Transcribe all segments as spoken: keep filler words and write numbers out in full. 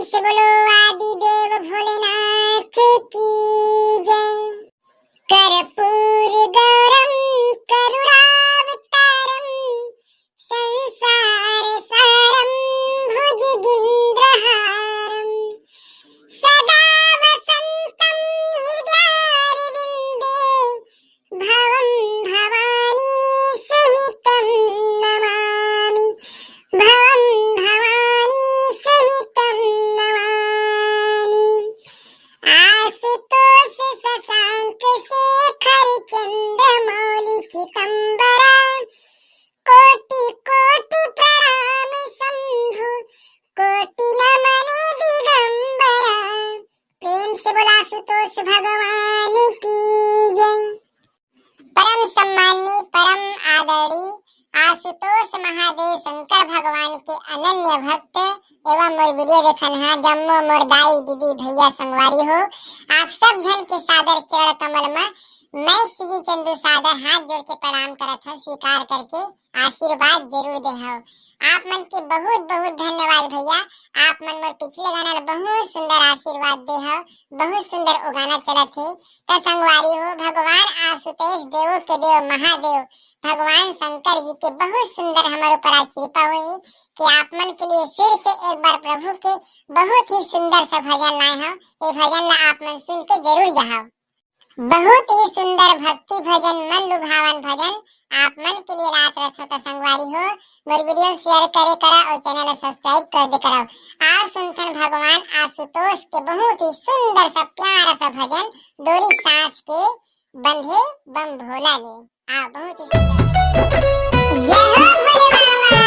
से बोलो आदि देव भोलेनाथ की जय। कर्पूर गौरम करुणावतारम संसार सारम भुजगेंद्रहारम सदा वसंतम हृदयारविंदे भवं भवानी सहितं नमामि। भवं भवानी सहितं नमामि। आशुतोष शशांक शेखर चंद्रमौलि चितंबरा कोटि कोटि प्रणाम शंभु कोटि नमन दिगंबरा। प्रेम से बोला आशुतोष भगवान की जय। परम सम्माननीय, परम आदरणीय आशुतोष महादेव शंकर भगवान के अनन्य भक्त एवं मोर वीडियो देखन हा जम्मो मोर दाई, दीदी, भैया, संगवारी हो, आप सब झन के सादर चरण कमल म मैं श्री चंदू सादर हाथ जोड़ के प्रणाम करत हूँ। स्वीकार करके आशीर्वाद जरूर दे हव। आप मन के बहुत बहुत धन्यवाद भैया, आप मन मोर पिछले गाना ल बहुत सुंदर आशीर्वाद दे हव, बहुत सुंदर ओ गाना चलत हे। त संगवारी हो, भगवान आशुतोष देवो के देव महादेव भगवान शंकर जी के बहुत सुंदर हमर ऊपर आज कृपा हुई कि आप मन के लिए फिर से एक बार प्रभु के बहुत ही सुंदर सा भजन लाए हव। ये भजन ला आप मन सुन के जरूर जाहव। बहुत ही सुंदर भक्ति भजन, मन लुभावन भजन आप मन के लिए रात रखो त संगवारी हो, मोर वीडियो शेयर करे करा और चैनल सब्सक्राइब कर दे करा। आओ सुनथन भगवान आशुतोष के बहुत ही सुंदर सा प्यारा सा भजन डोरी सांस के बंधे बम भोला ने। आओ बहुत ही सुंदर। जय हो भोले बाबा।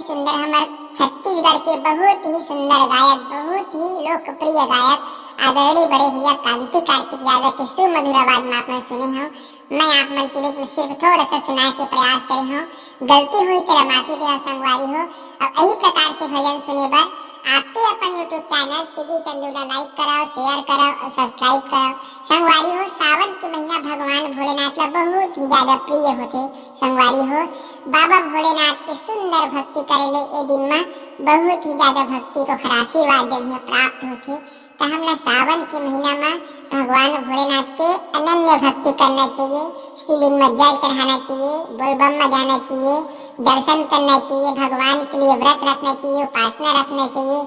सुंदर हमर छत्तीसगढ़ के बहुत ही सुंदर गायक, बहुत ही लोकप्रिय गायक आदरणीय बड़े भैया कांति कार्तिक यादव के सुमधुर आवाज में आप मन सुने हो। मैं आप मन के बीच में सिर्फ थोड़ा सा सुनाए के प्रयास करे हूँ, गलती हुई तेरा माफी दे संगवारी हो। अब यही प्रकार से भजन सुने बर आपके अपन YouTube चैनल सीडी चंदू ला लाइक करो, शेयर करो और सब्सक्राइब करो। संगवारी हो, सावन के महीना भगवान भोलेनाथ ला बहुत ही ज्यादा प्रिय होते। संगवारी हो, बाबा भोलेनाथ के सुंदर भक्ति करे ले ए दिन में बहुत ही ज्यादा भक्ति के आशीर्वाद जो है प्राप्त होते। तो हमला सावन के महीना में भगवान भोलेनाथ के अनन्य भक्ति करना चाहिए, शिवलिंग में जल चढ़ाना चाहिए, बोलबम में जाना चाहिए, दर्शन करना चाहिए, भगवान के लिए व्रत रखना चाहिए, उपासना रखना चाहिए।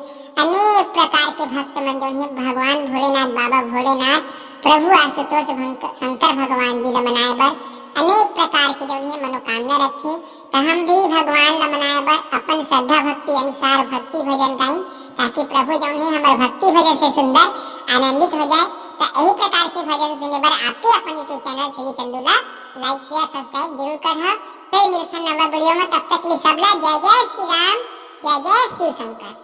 अनेक प्रकार के भक्त मन जो है भगवान भोलेनाथ, बाबा भोलेनाथ, प्रभु आशुतोष भंक-, शंकर भगवान जी ला मनाए बर अनेक प्रकार के जो है मनोकामना रखे। तो हम भी भगवान ला मनाए बर अपन श्रद्धा भक्ति अनुसार भक्ति भजन गाई, ताकि प्रभु जो है हमारे भक्ति भजन से सुंदर आनंदित हो जाए। तो यही प्रकार से भजन सुने बर आपके अपन YouTube चैनल श्री चंदू ला लाइक शेयर सब्सक्राइब जरूर कर। फिर मिलते हैं नवा वीडियो में, तब तक के लिए सबला जय जय श्री राम, जय जय शिव शंकर।